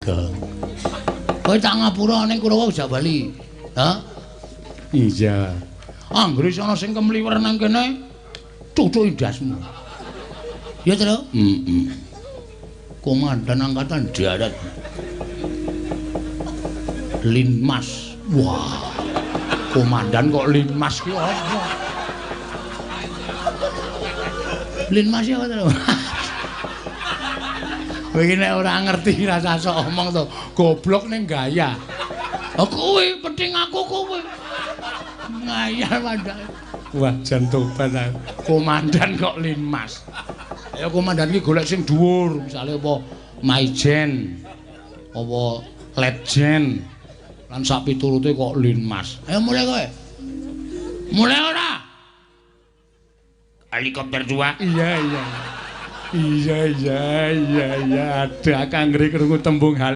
Geng. Kowe tak ngapura ning Kurawa jak bali. Ha? Iya. Anggere ana sing kemliwer nang kene, cucuki ndasmu. Ya, Tru? Heeh. Komandan Angkatan Darat. Linmas. Wah. Komandan kok Linmas ki apa? Linmas ya apa, Tru? Kowe iki nek ora ngerti rasa sok omong to, goblok ning gaya. Oh kuwi penting aku kuwi. Ngayal mandake. Wah, jan tobat aku. Komandan kok Linmas. Ayo komandan iki golek sing dhuwur, misale apa Maijen, apa Letjen. Lan sak piturute kok Linmas. Ayo mulai kowe. Mulai ora? Helikopter 2. Iya, iya. Iya, iya, iya, iya. Ada kangre krungu tembung hal.